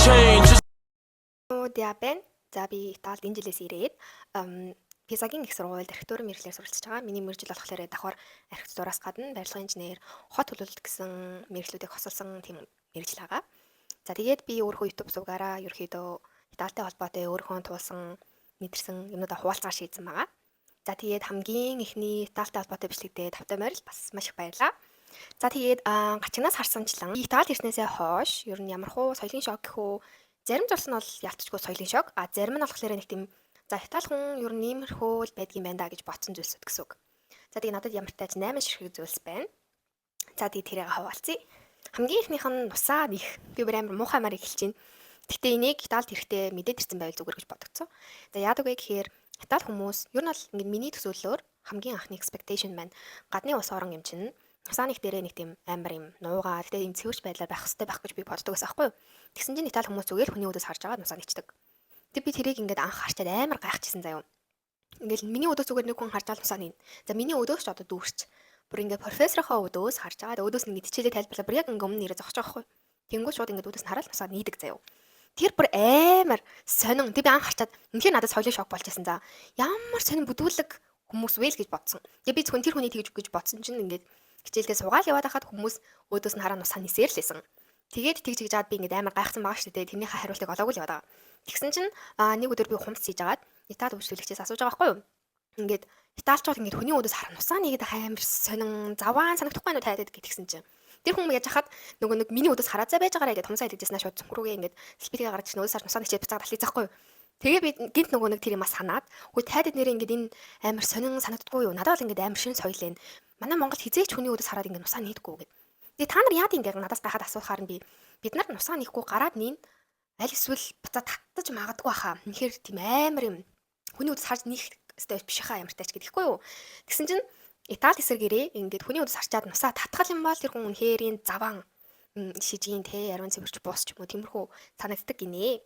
Change. Диа байна. За, би Италид энэ жилээс ирээд Пизагийн их сургуульд архитектурын мэргэжлээр суралцж байгаа. Миний мэргэжил болохоор давхар архитектураас гадна барилгын инженер, хот төлөвлөлт гэсэн мэргэжлүүдийг хосолсон тийм мэргэжил байгаа. За, тэгээд би өөрөө YouTube сувгаараа ерөөхдөө Италитай холбоотой өөрийнхөө туулсан, мэдэрсэн юмнуудаа хуваалцахаар шийдсэн байгаа. За, тэгээд хамгийн эхний Италитай холбоотой бичлэгтээ тавтай морил бас маш их баярлалаа. За, тэгээд гачигнаас харсанчлан Италид ирснээсээ хойш ер нь ямар хуу соёлын шок гэх үү, зарим зүйлс нь бол ялцчгүй соёлын шок, а зарим нь болохоор нэг тийм за Итали хүн ер нь иймэрхүү л байдгийн байна да гэж бодсон зүйлсүүд гэсэн үг. За, тэгээд надад ямар тач 8 ширхэг зүйлс байна. За, тэгээд тэрийг хуваалцъя. Хамгийн эхнийх нь нусаа нэх. Би бүр амар муухай маар эхэлж байна. Гэхдээ энийг Италид ирэхдээ мэдээд ирсэн байвал зүгээр гэж бодогдсон. За, яадаг вэ гэхээр Итали хүмүүс ер нь бол ингээд миний төсөөллөөр хамгийн анхны expectation маань гадны улс орон юм чинь нусаа нэх дээрээ нэг тийм амар юм нуугаа, гэтээ юм цэвэрч байдлаар байх хэрэгтэй байх гэж би боддог байсан аахгүй юу. Тэгсэн чинь Итали хүмүүс зүгээр л хүний өөдөөс харж байгаа нусаа нэчдэг. Тэг би тэрийг ингээд анх харчаад амар гайхчихсан заяа. Ингээл миний өөдөөс зүгээр нэг хүн харж байгаа нусаа нэ. За, миний өөдөөс ч одоо дүүрч. Бүр ингээд профессорынхоо өөдөөс харж байгаа. Өөдөөс нь ингээд хичээлээ тайлбарлаа. Бүр яг ингээд өмнө нэрээ зогсож байгаа байхгүй. Тэнгүү шууд ингээд өөдөөс нь хараад нусаа нийдэг заяа. Тэр бүр амар сонин. Тэг би анх харчаад үнэхээр надад соёлын шок болж исэн за. Ямар сонин бүдүүлэг хүмүүс вэ л гэж бодсон. Тэг би зөвхөн тэр хүний тэгж гэж бодсон чинь ингээд хичээлдээ суугаал яваад хахад хүмүүс өөдөөс нь хараа нусаа нисээр л байсан. Тэгээд тэгж гэж жаад би ингээд амар гайхсан байгаа шүү дээ. Тэрнийхээ хариултыг олоогүй л яваад байгаа. Тэгсэн чинь нэг өдөр би хумс хийж агаад Итали үйлчлүүлэгчээс асууж байгаа байхгүй юу? Ингээд Италичууд ингээд хүний өөдөөс хараа нусаа нэгэд амар сонин заваан санагдахгүй юу тайдад гэтгсэн чинь. Тэр хүн яаж хахад нөгөө нэг миний өөдөөс хараа за байж байгаарэ гэд хумсаа идэж яснаа шууд цүнхрүүгээ ингээд салфетгээ гаргаж өөдөөс хар нусаа нэчээд буцаад алхийцаахгүй юу? Тэгээ би гинт нөгөө нэг тэр юмас санаад хөө тайдад нэрээ ингээд энэ амар сонин санагддаггүй юу? Надад бол ингээд амар шин соёл энэ. Манай Монгол хизээч хүний өөдөөс хараад ингээд нусаа нийдэггүй гэд. Тэгээ та нар яад ингээд надаас гайхаад асуухаар нь би бид нар нусаа нийхгүй гараад нин аль эсвэл буцаа татаж магадгүй хаа. Үнэхээр тийм амар юм хүний өөдөөс харж нийх өстой биш хаа ямар тач гэдэхгүй юу. Тэгсэн чинь Итали эсэргээрээ ингээд хүний өөдөөс харчаад нусаа татгал юм бол тэр хүн үнэхээр энэ заваан шижгийн те ариун цэвэрч бус ч юм уу тиймэрхүү санагддаг гинэ.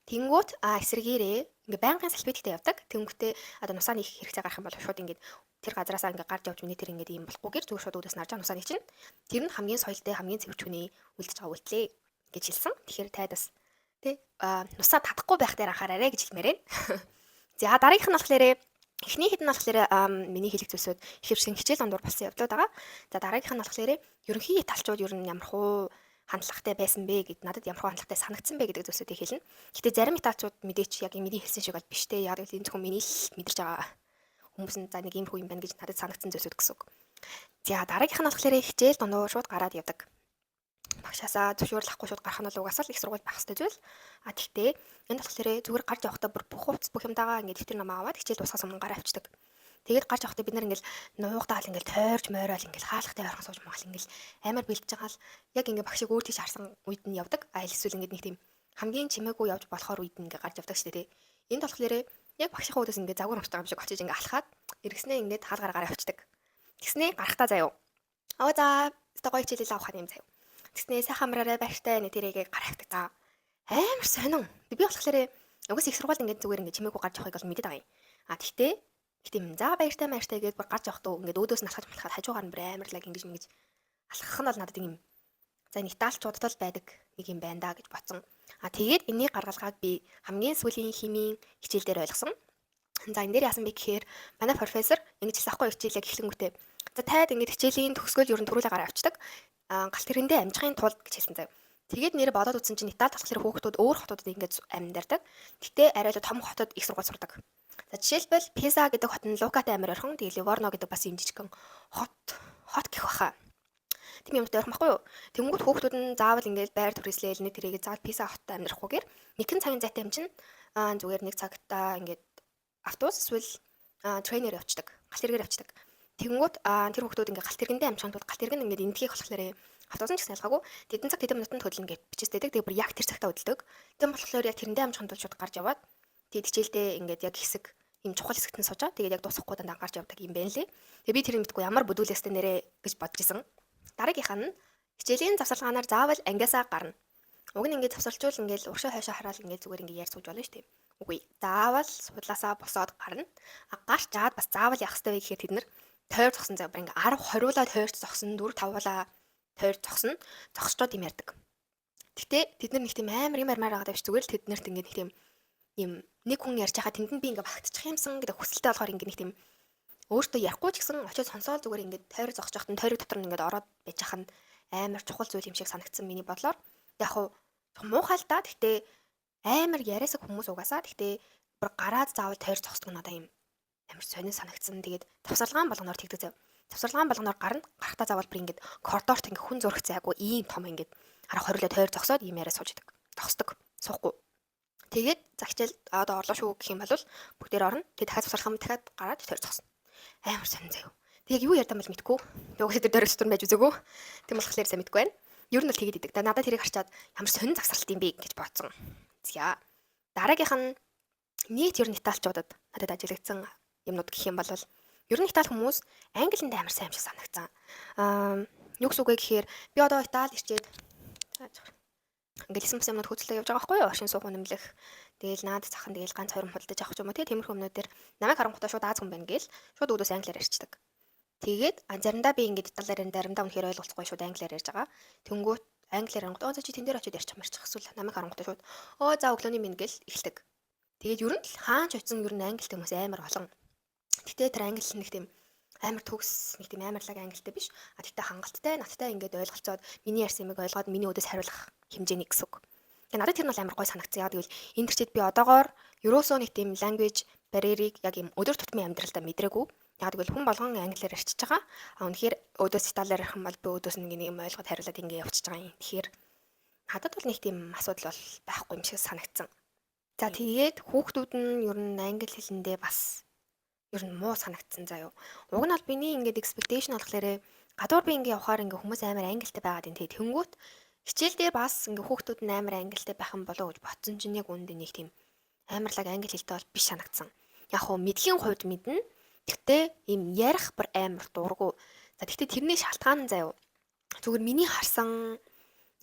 Тэнгүүт эсэргээрээ ингээ байнгын салфетктэй явдаг. Тэнгүүтээ одоо нусаа нэх хэрэгцээ гарах юм бол шууд ингээд тэр газараасаа ингээ гарч явж миний тэр ингээд ийм болохгүйгээр зүгээр шууд өөдөөс нь харж байгаа нусаа нэг чинь тэр нь хамгийн соёлтой хамгийн цэвэрч хүний үлдэж байгаа үйлдлээ гэж хэлсэн. Тэгэхээр таад бас тий нусаа татахгүй байх дээр анхаараарай гэж хэлмээр байна. За, дараагийнх нь болохоор эхний хэд нь болохоор миний хэлэх зүйлсүүд ихэвчлэн хичээл дундуур болсон явдлууд байгаа. За, дараагийнх нь болохоор ерөнхий италчууд ер нь ямар хуу хандлагатай байсан бэ гэд надад ямар хуу хандлагатай санагдсан бэ гэдэг зүйлсүүдийг хэлнэ. Гэтэ зарим италчууд мэдээч яг миний хэлсэн шиг бол биш те. Яг л энэ зөвхөн миний л мэдэрч байгаа хүмүүс нь за нэг иймэрхүү юм байна гэж надад санагдсан зүйлсүүд гэсэн үг. За, дараагийнх нь болохоор хичээл дундуур шууд гараад явдаг. Багшаасаа зөвшөөрөл авахгүй шууд гарах нь бол угаасаа л их сургууль байх хэрэгтэй зүйл. А тэгтээ энэ болохоор зүгээр гарч явахдаа бүр бүх хувцас бүх юмдагаа ингээд дэвтэр номоо аваад хичээл дуусахаас өмнө гараа авчдаг. Тэгээд гарч явахдаа бид нар ингээл нуугдаал ингээл тойрж мойрол ингээл хаалгатай ойрхон сууж магаал ингээл амар бэлдэж байгаа л яг ингээ багшийг өөр тийш харсан үед нь явдаг. А эсвэл ингээд нэг тийм хамгийн чимээгүй явж болохоор үед нь ингээ гарч явдаг шүү дээ. Энд болохоор яг багшийнхаа үүдээс ингээ загвар уншдаг юм шиг очиж ингээ алхаад эргэснээ ингээд хаалгаар гараа авчдаг. Тэгснээ гарахтаа заяо. Аа за, өстой гоё хичээлээ авах юм заяо. Тэгснээ сайхан амраарай, баяртай нэг тэрийгээ гараа авдаг. За, амар сонин. Би болохоор угаас их сургуульд ингээд зүгээр ингээд чимээгүй гарч явахыг бол мэдээд байгаа юм. А тэгтээ тийм за баяртай баяртай гэдээ бүр гарч явахдаа ингээд өөдөөс нь алхаж малхаад хажуугаар нь бүр амар лаг ингэж ингэж алхах нь бол надад юм за энэ италчуудад л байдаг нэг юм байна да гэж бодсон. А тэгээд энэний гаргалгааг би хамгийн сүүлийн химийн хичээл дээр ойлгосон. За, энэ дээр яасан бэ гэхээр манай профессор ингэж хэлсэн аахгүй хичээлээ эхлэнгүүтээ. За, тайд ингэж хичээлийн төгсгөл ер нь түрүүлээ гараа авчдаг. А галт тэрэндээ амжихын тулд гэж хэлсэн заяа. Тэгээд нэр бодоод үзсэн чинь Италид болохоор хүүхдүүд өөр хотуудад ингэж амьдардаг. Гэтэ арай л том хотод их сургууль сурдаг. За, жишээлбэл, Пиза гэдэг хот нь Лукатай амар ойрхон. Тэгээ Ливорно гэдэг бас юм жижигхэн хот хот гэх баха. Тийм юмтай ойрхон байхгүй юу? Тэнгүүт хүүхдүүд нь заавал ингээд байр түрээслээл нэг тэрийг заавал Пиза хотод амьдрахгүйгээр нэгэн цагийн зайтай юм чинь зүгээр нэг цагтаа ингээд автобус эсвэл тренер явцдаг. Галт тэргээр явцдаг. Тэнгүүт тэр хүүхдүүд ингээд галт тэргэндээ амжихын тулд галт тэрэг нь ингээд эндгийг болохоор автобус нь ч гэсэн ялгаагүй тэдэн цаг тэдэн минутанд хөдлөн гэж бичээстэйдэг. Тэгээ бүр яг тэр цагтаа хөдөлдөг. Тэм болохоор яг тэрэндээ амжихын тулд шууд гарч яваад тэгээд хичээлдээ ингээд яг хэсэг юм чухал хэсэгт нь суужаа. Тэгээд яг дуусахгүй дандаа гарч явдаг юм байна лээ. Тэгээ би тэрийг мэдгүй ямар бүдүүлээстэй нэрээ гэж бодож исэн. Дараагийнх нь хичээлийн завсарлагаанаар заавал ангиасаа гарна. Уг нь ингээд завсарлжуул ингээд уршаа хойшоо хараал ингээд зүгээр ингээд ярьж сууж болно шүү дээ. Үгүй. Заавал судлаасаа босоод гарна. А гарч чаад бас заавал явах хэрэгтэй вэ гэхээр тэд нар тойр зогсон зав ингээд 10 20-уулаа тойрч зогсон, 4 5-уулаа тойр зогсно. Зогсчод юм ярьдаг. Гэтэ тэд нар нэг тийм амар юм армаар байгаа биш, зүгээр л тэд нарт ингээд нэг тийм юм нэг хүн ярьж байхад тэнд нь би ингээд багтчих юмсан гэдэг хүсэлтэй болохоор ингээд нэг тийм өөртөө ярихгүй ч гэсэн очиод сонсоол зүгээр ингээд тойрог зогсож байхад нь тойрог дотор нь ингээд ороод байж хах нь амар чухал зүйл юм шиг санагдсан миний бодлоор. Яг хуу муухай л да. Гэтэ амар яриасаг хүмүүс угаасаа. Гэтэ бүр гараад заавал тойр зогсдог нь одоо юм амар сонин санагдсан. Тэгээд завсарлагаан болгоноор тэгдэг зав. Завсарлагаан болгоноор гарна. Гарахтаа заавал бүр ингээд коридорт ингээд хүн зурах зайгүй ийм том ингээд 10 20 тойр зогсоод ийм яриа сууж идэг. Зогсдог. Суухгүй. Тэгээд за хичээл одоо орлоо шүү гэх юм бол бүгдээр орно. Тэгээд дахиад завсарлах юм дахиад гараад тойр зогсно. Амар сонин заяа. Тэг яг юу ярьдам бол мэдгүй. Би угаасаа тэр дөрөв дотор байж үзээгүй. Тийм болохоор сайн мэдгүй байна. Ер нь бол тэгээд идэг. Надад тэрийг харчаад ямар сонин завсралт юм бэ гэж бодсон. За. Дараагийнх нь нийт ер нь италчуудад надад ажиглагдсан юмнууд гэх юм бол ер нь итали хүмүүс англинд амар сайн юм шиг санагдсан. Аа, юу гэсэн үг вэ гэхээр би одоо Итали ирчээд ингээл эсэн бас юмнууд хөөцөлтөө явж байгаа байхгүй юу? Оршин суух үнэмлэх. Тэгээл наад захын тэгээл ганц хоёр худалдаж авах ч юм уу тий тиймэрхүү юмнууд дээр намайг харангуйтаа шууд Аз хүн байна гээл шууд үүдээс англиар ярьцдаг. Тэгээд заримдаа би ингээд италиар заримдаа үнэхээр ойлголцохгүй шууд англиар ярьж байгаа. Тэнгүүт англиар ярангууд оо за чи тэн дээр очиод ярьчих марчих эсвэл намайг харангуйтаа шууд оо за өглөөний минь гэл эхэлдэг. Тэгээд ер нь л хаач очисон ер нь англи хүмүүс амар олон. Гэтэ тэр англи нэг тийм амар төгс нэг тийм амар лаг англитай биш. А тэгтээ хангалттай надтай ингээд ойлголцоод миний ярьсан юмыг ойлгоод миний өдөөс хариулах хэмжээний гэсэн үг. Тэгээ надад тэр нь бол амар гой санагдсан. Яг гэвэл энэ төрчид би одоогоор ерөөсөө нэг тийм language barrier-ыг яг юм өдөр тутмын амьдралдаа мэдрээгүй. Яг гэвэл хүн болгон англиар ярьчихж байгаа. А үнэхээр өөдөөс италиар ярих юм бол би өөдөөс нэг юм ойлгоод хариулаад ингэ явчихж байгаа юм. Тэгэхээр надад бол нэг тийм асуудал бол байхгүй юм шиг санагдсан. За тэгээд хүүхдүүд нь ер нь англи хэлэндээ бас ер нь муу санагдсан заяо. Уг нь бол миний ингээд expectation болохоор гадуур би ингээд явхаар ингээд хүмүүс амар англитай байгаад энэ тэгээд тэнгүүт хичээл дээр бас ингээд хүүхдүүд нь амар англитай байх юм болоо гэж бодсон чинь яг үүндээ нэг тийм амар лаг англи хэлтэй бол биш санагдсан. Яг хуу мэдхийн хувьд мэднэ. Тэгтээ ийм ярих бүр амар дургу. За тэгтээ тэрний шалтгаан нь заяо. Зүгээр миний харсан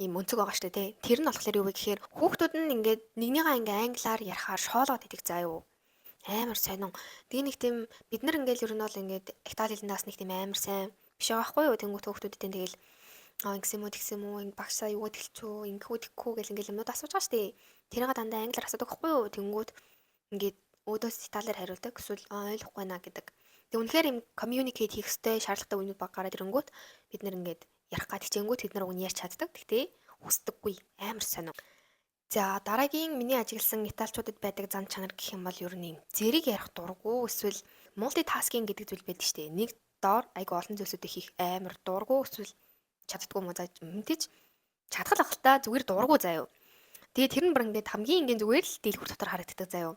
ийм өнцөг байгаа штэ тий. Тэр нь болохоор юу вэ гэхээр хүүхдүүд нь ингээд нэгнийгаа ингээ англиар ярихаар шоолоод идэг заяо. Амар сонин. Тэгээ нэг тийм бид нар ингээл ер нь бол ингээд итали хэлэндээс нэг тийм амар сайн биш байгаа байхгүй юу? Тэнгүүт хүүхдүүдтэй тэгэл аа ингэсэн юм уу тэгсэн юм уу ингэ багшаа юу тэлчүү ингэхүү тэгхүү гэл ингээл юмнууд асууж байгаа штэ. Тэрийг дандаа англиар асуудаг байхгүй юу? Тэнгүүт ингээд өөдөөс италиар хариулдаг. Эсвэл ойлгохгүй байна гэдэг. Тэг үнэхээр юм communicate хийх ёстой шаардлагатай үеүд баг гараад ирэнгүүт бид нэр ингээд ярих гад хичээнгүүт тэд нар уг нь ярьж чаддаг. Тэгтээ хүсдэггүй. Амар сонин. За дараагийн миний ажигласан италичуудад байдаг зан чанар гэх юм бол ер нь юм зэрэг ярих дургу эсвэл multitasking гэдэг зүйл байдаг шүү дээ. Нэг доор айгу олон зүйлсүүдийг хийх амар дургу эсвэл чаддгүй юм уу за мэдээж чадхал ах л та зүгээр дургу заяо. Тэгээ тэр нь бүр ингээд хамгийн энгийн зүгээр л дэлгүүр дотор харагддаг заяо.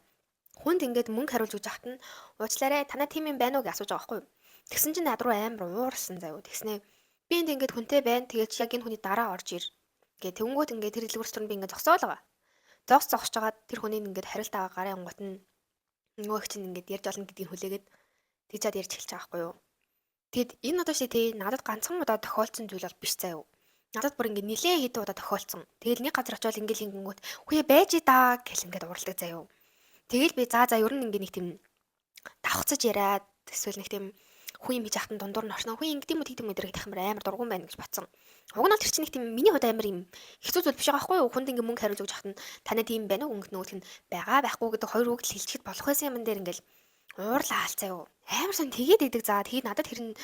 Хүнд ингээд мөнгө хариулж өгч яхад нь уучлаарай танай тийм юм байна уу гэж асууж байгаа байхгүй юу. Тэгсэн чинь над руу амар уурсан заяо. Тэгснэ би энд ингээд хүнтэй байна. Тэгээд яг энэ хүний дараа орж ир. Гэ тэнгүүт ингээд тэр дэлгүүр дотор би ингээд зогсоол байгаа. Зогсож жагаад тэр хүний ингээд хариулт аваа гараа ангууд нь нөгөө их чинь ингээд ярьж олно гэдгийг хүлээгээд тэгж чад ярьж эхэлж байгаа байхгүй юу. Тэгэд энэ одоо шиг тий надад ганцхан удаа тохиолдсон зүйл бол биш заяо. Надад бүр ингээд нилээн хэдэн удаа тохиолдсон. Тэгэл нэг газар очиод ингээд хингингүүт үхээ байж даа гэл ингээд уралдаг заяо. Тэгэл би за ер нь ингээд нэг тийм давхцаж яриад эсвэл нэг тийм хүн юм хийж ахтан дундуур нь орсноо хүн ингэдэм үү тэгдэм үү гэдэг амар дургуун байна гэж бодсон. Уг нь бол тэр чинь нэг тийм миний хувьд амар юм хэцүү зүйл биш байгаа байхгүй юу? Хүнд ингээ мөнгө хариулж өгч хахад танай тийм байна уу? Өнгө нөгөөх нь байгаа байхгүй гэдэг хоёр үг л хэлчихэд болох байсан юм дээр ингээл уурлаа алцаа юу. Амар сон тэгээд идэг за тэгээд надад тэр нь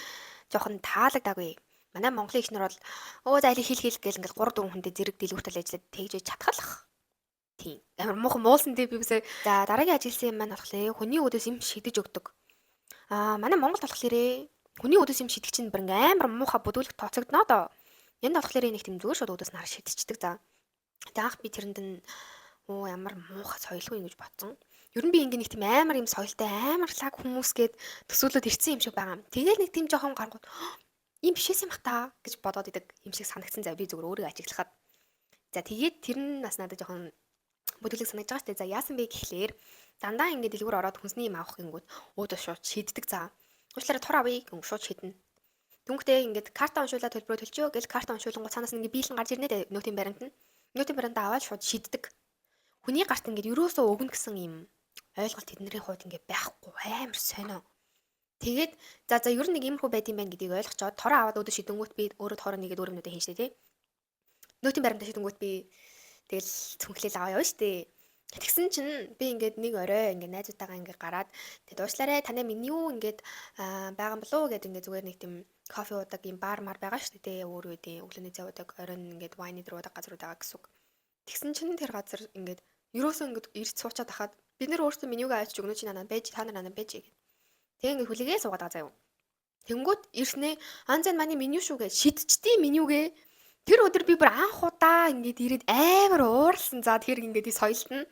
жоохон таалагдаагүй. Манай Монголын их нар бол өө за алийг хэл хэл гэл ингээл 3 4 хүнтэй зэрэг дэлгүүртэл ажиллаад тэгж чадхалах. Тийм. Амар муухан муулсан дээ би бисээ. За дараагийн ажилласан юм маань болохоор хүний өдөөс юм шидэж өгдөг. Аа манай Монголд болохоор хүний өдөөс юм шидэх чинь бүр ингээм амар муухай бүдүүлэг тооцогдноо доо. Энд болохоор нэг тийм зүгээр шууд өдөөс нар шидчихдэг за. Тэг анх би тэрэнд нь оо ямар муухай соёлгүй юм гэж бодсон. Ер нь би ингээ нэг тийм амар юм соёлтой амар лаг хүмүүс гээд төсөөлөд ирсэн юм шиг байгаа. Тэгэл нэг тийм жоохон гаргууд ийм бишээс юм бах та гэж бодоод идэг юм шиг санагдсан зав би зүгээр өөрийгөө ажиглахад. За тэгээд тэр нь бас надад жоохон бүдүүлэг санагдаж байгаа шүү дээ. За яасан бэ гэхлээр дандаа ингээ дэлгүүр ороод хүнсний юм авах гингүүд өөдөө шууд шийддэг за. Уучлаарай тур авъя гэн шууд шийднэ. Түнхтэй ингээд карта уншуулаад төлбөрөө төлчөө гэл карта уншуулангууд цаанаас ингээ биелэн гарч ирнэ дээ нөтийн баримт нь. Нөтийн баримтаа аваад шууд шийддэг. Хүний гарт ингээд ерөөсөө өгнө гэсэн юм ойлголт тэдний хувьд ингээд байхгүй амар сонио. Тэгээд за за ер нь нэг иймэрхүү байд юм байна гэдгийг ойлгочоод тороо аваад өөдөө шидэнгүүт би өөрөө тороо нэгээд өөр юмнуудаа хийн штэ тий. Нөтийн баримтаа шидэнгүүт би тэгэл цүнхлээл аваа явна штэ. Тэгсэн чинь би ингээд нэг орой ингээд найзуудтайгаа ингээд гараад тэгээд уушлаарай танай меню ингээд байгаа юм болов уу гэд ингээд зүгээр нэг тийм кофе уудаг юм бар мар байгаа шүү дээ. Өөр үеийн өглөөний цай уудаг, оройн ингээд wine дээр уудаг газрууд байгаа гэсэн үг. Тэгсэн чинь тэр газар ингээд ерөөсөө ингээд ирж суучаад ахад бид нэр өөрсдөө менюгээ авчиж өгнө чи нанаа байж та нар нанаа байж гэд. Тэгээ ингээд хүлээгээ суугаад байгаа заяа. Тэнгүүт ирснээ анзан манай меню шүү гэж шидчдийн менюгээ. Тэр өдөр би бүр анх удаа ингээд ирээд амар ууралсан. За тэр ингээд соёлт нь.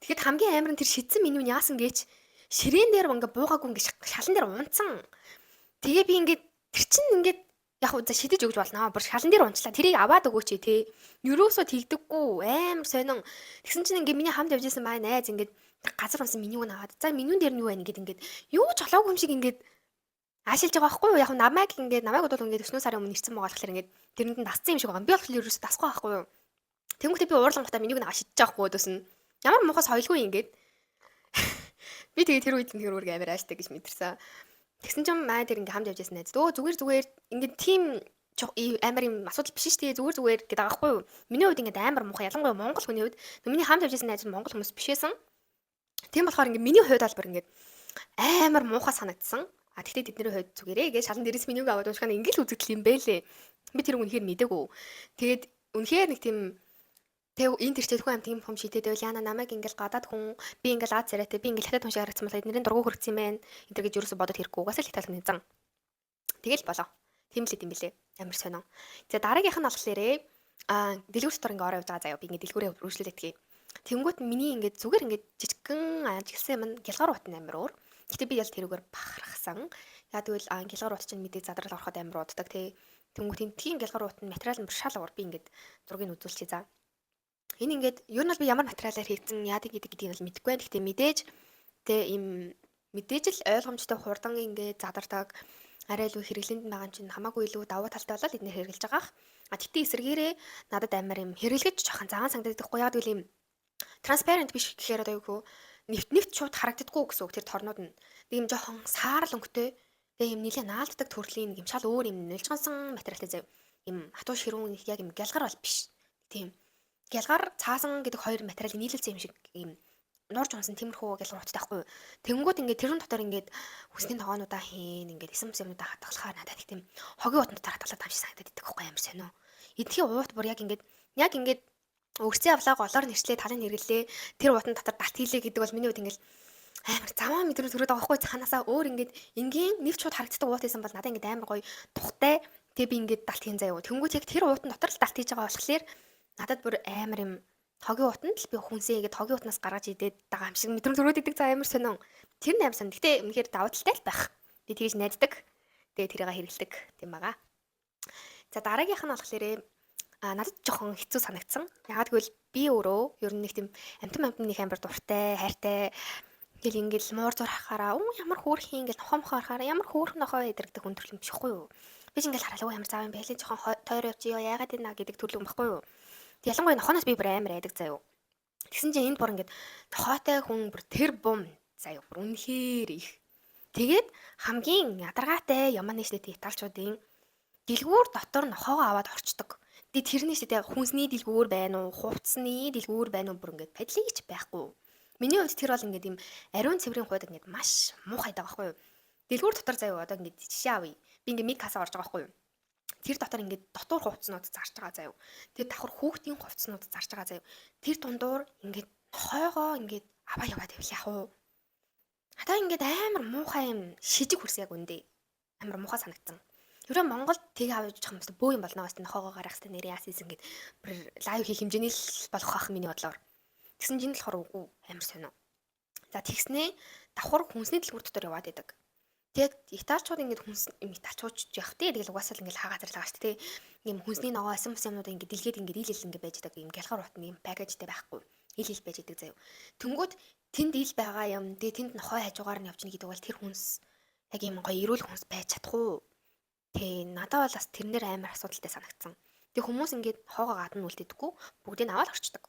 Тэгэхэд хамгийн амар нь тэр шидсэн меню нь яасан гэж ширээн дээр ингээд буугаагүй ингээд шалан дээр унтсан. Тэгээ би ингээд тэр чин ингээд яг за шидэж өгч болно. Бүр шалан дээр унчлаа. Тэрийг аваад өгөөч тий. Ерөөсөө тэгдэггүй. Амар сонин. Тэгсэн чинь ингээд миний хамт явж исэн маа найз ингээд газар унсан менюг нь аваад за менюн дээр нь юу байна гэд ингээд юу ч олоогүй юм шиг ингээд аашилж байгаа байхгүй юу? Яг намайг ингээд намайг бодвол ингээд 9 сарын өмнө ирсэн байгаа болохоор ингээд тэрэнд нь дассан юм шиг байгаа. Би болохоор ерөөсөө дасахгүй байхгүй юу? Тэнгүүтээ би уурлангуудаа менюг нь аваад шидэж байгаа байхгүй юу? Ямар муухай соёлгүй ингээд. Би тэгээ тэр үед тэр үрг амар ааштай гэж мэдэрсэн. Тэгсэн чинь маа тэр ингээ хамт явж байсан найз. Дөө зүгээр зүгээр ингээд тийм амар юм асуудал биш шүү дээ. Зүгээр зүгээр гэдэг байгаа байхгүй юу? Миний хувьд ингээд амар муухай, ялангуяа монгол хүний хувьд. Миний хамт явж байсан найз нь монгол хүмүүс биш байсан. Тийм болохоор ингээд миний хувьд бол бүр ингээд амар муухай санагдсан. А тэгтээ тэдний хувьд зүгээрээ гэж шалан дээрээс менюг аваад уншихаа ингээл үзэгдэл юм бэлээ. Би тэр үнэхээр мдэггүй. Тэгээд үнэхээр нэг тийм тэг энэ тэр чиглэхгүй амт юм хом шидэд байвал яана намайг ингээл гадаад хүн би ингээл аз царайтай би ингээл хятад хүн шиг харагдсан бол эднэрийн дургу хөргцэн юм байна. Энэ тэр гэж юусоо бодод хэрэггүй. Угаасаа л хятад хүний зан. Тэгэл болоо. Тийм л идэм бэлээ. Амар сонио. За дараагийнх нь болохоор дэлгүүр дотор ингээ ороо явж байгаа заяа. Би ингээ дэлгүүрээ үргэлжлүүлээд тгий. Тэнгүүт миний ингээ зүгээр ингээ жижигхэн ажигласан юм гялгар утан амар өөр. Гэтэ би ял тэрүүгээр бахархсан. Яг тэгвэл гялгар ут чинь мэдээ задрал ороход амар уддаг тий. Тэнгүүт энтхийн гялгар ут нь материал нь бүр шал уур. Би ингээд зургийг үзүүлчихье за. Энэ ингээд ер нь бол би ямар материалаар хийгдсэн яадаг гэдэг гэдгийг бол мэдэхгүй байна. Гэтэ мэдээж тэ ийм мэдээж л ойлгомжтой хурдан ингээд задардаг арай илүү хэрэглээнд байгаа юм чинь хамаагүй илүү давуу талтай болоод эднэр хэрэглэж байгаах. А тэгтээ эсрэгээрээ надад амар юм хэрэглэж жоохон заан санагддаг хгүй. Яг тэгвэл ийм transparent биш гэхээр одоо юу гэх вэ? Нэвт нэвт шууд харагддаггүй гэсэн үг тэр торнууд нь. Нэг юм жоохон саарл өнгөтэй тэгээ юм нилээ наалддаг төрлийн нэг юм шал өөр юм нөлжгонсон материалтай зав. Юм хатуу ширүүн яг юм гялгар бол биш. Тийм. Гялгар цаасан гэдэг хоёр материалыг нийлүүлсэн юм шиг юм нуурж унсан тиймэрхүү гялгар уттай байхгүй юу. Тэнгүүд ингээд тэрэн дотор ингээд хүсний ногоонуудаа хийн ингээд эсэм бүс юмнуудаа хадгалахаар надад их тийм хогийн утан дотор хадгалаад там шиг санагдаад идэх байхгүй амар сонио. Эдхийн уут бүр яг ингээд өгцөө авлаа голоор нэрчлээ талын хэрэглээ тэр утан дотор далт хийлээ гэдэг бол миний хувьд ингээд амар заваа мэдрэмж төрөөд байгаа байхгүй цаанаасаа өөр ингээд энгийн нэвч шууд харагддаг уут байсан бол надад ингээд амар гоё тухтай тэгээ би ингээд далт хийн заяа. Тэнгүүд яг тэр уутан дотор л далт хийж байгаа болохоор надад бүр амар юм хогийн утанд л би хүнсээ ингээд хогийн утнаас гаргаж идээд байгаа юм шиг мэдрэмж төрөөд идэг за амар сонин. Тэр нь амар сонин. Гэтэ үнэхээр давуу талтай л байх. Би тэгж найддаг. Тэгээ тэрийг хэрэглэдэг тийм байгаа. За дараагийнх нь болохоор надад жоохон хэцүү санагдсан. Яагаад гэвэл би өөрөө ер нь нэг тийм амтан амтан нэг амар дуртай, хайртай. Тэгэл ингээл муур зур харахаараа уу ямар хөөрхөн ингээл нохоо мохоо харахаараа ямар хөөрхөн нохоо эдэрдэг хүн төрөл юм биш хгүй юу. Би ч ингээл хараад уу ямар зав юм бэ лээ жоохон тойроо явчих ёо яагаад ийна гэдэг төрөл юм баггүй юу. Тэг ялангуяа нохооноос би бүр амар айдаг заяо. Тэгсэн чинь энд бүр ингээд нохоотой хүн бүр тэр бум заяо бүр үнэхээр их. Тэгээд хамгийн ядаргаатай яман нэштэй италчуудын дэлгүүр дотор нохоогоо аваад орчдөг. Тэгээ тэрний шидэ хүнсний дэлгүүр байна уу, хувцсны дэлгүүр байна уу бүр ингээд падлийч байхгүй. Миний хувьд тэр бол ингээд юм ариун цэврийн хувьд ингээд маш муухай байгаа байхгүй юу. Дэлгүүр дотор заяа одоо ингээд жишээ авъя. Би ингээд миг касаа орж байгаа байхгүй юу. Тэр дотор ингээд дотуур хувцснууд зарж байгаа заяа. Тэр давхар хүүхдийн хувцснууд зарж байгаа заяа. Тэр дундуур ингээд нохойгоо ингээд аваа яваад байвал яах вэ? Одоо ингээд амар муухай юм шижиг хөрс яг үндэ. Амар муухай санагдсан. Ерөө Монголд тэгээ авч явах юм бас бөө юм болно бас нохоогоо гаргах хэрэгтэй нэр яас ийсэн гэд бүр лайв хийх хэмжээний л болох ах миний бодлоор. Тэгсэн чинь болохоор үгүй амар сонио. За тэгснээ давхар хүнсний дэлгүүр дотор яваад идэг. Тэгээд италчууд ингээд хүнс италчууд явах тий тэгэл угаасаа л ингээд хаа газар л байгаа шүү дээ. Ийм хүнсний ногоо эсэн бус юмнууд ингээд дэлгээд ингээд ил ил ингээд байж идэг. Ийм гялгар утны ийм пакэжтэй байхгүй. Ил ил байж идэг заяа. Тэнгүүд тэнд ил байгаа юм. Тэгээ тэнд нохой хажуугаар нь явчихна гэдэг бол тэр хүнс яг ийм гоё эрүүл хүнс байж чадах уу? Тэ надад бол бас тэрнэр амар асуудалтай санагдсан. Тэг хүмүүс ингээд хоогоо гадна үлдээдэггүй бүгдийг аваад орчдөг.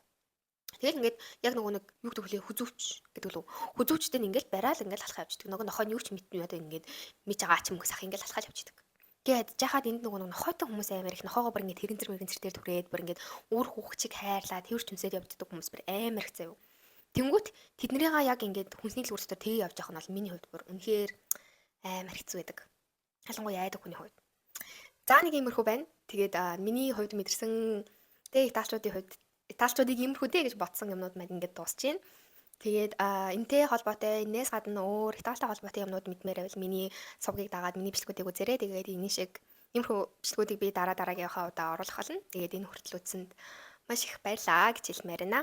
Тэгэл ингээд яг нөгөө нэг юу гэдэг вүлээ хүзүүвч гэдэг лүү. Хүзүүвчтэй нь ингээд бараал ингээд алхаа явчихдаг. Нөгөө нохоо нь юу ч мэднэ одоо ингээд мич байгаа ч юм уу сах ингээд алхаал явчихдаг. Тэгээд жахад энд нөгөө нохойтой хүмүүс амар их нохоогоо бүр ингээд тэрэн зэрэг мэрэгэн зэрэг түрээд бүр ингээд үр хүүхчиг хайрлаа тэрч хүнсээд явддаг хүмүүс бүр амар их заяа. Тэнгүүт тэднэрийгаа яг ингээд хүнсний дэлгүүр дотор тэгээ явж явах нь бол миний хувьд бүр үнэхээр амар хэцүү байдаг. Ялангуяа айдаг хүний хувьд. За, нэг иймэрхүү байна. Тэгээд миний хувьд мэдэрсэн тэг италчуудын хувьд италчуудыг иймэрхүү дээ гэж бодсон юмнууд маань ингээд дуусч байна. Тэгээд энтэй холбоотой, энээс гадна өөр Италитай холбоотой юмнууд мэдмээр байвал миний сувгийг дагаад миний бичлэгүүдийг үзээрэй. Тэгээд энэ шиг иймэрхүү бичлэгүүдийг би дараа дараагийнхаа удаа оруулах болно. Тэгээд энэ хүртэл үзсэнд маш их баярлаа гэж хэлмээр байна.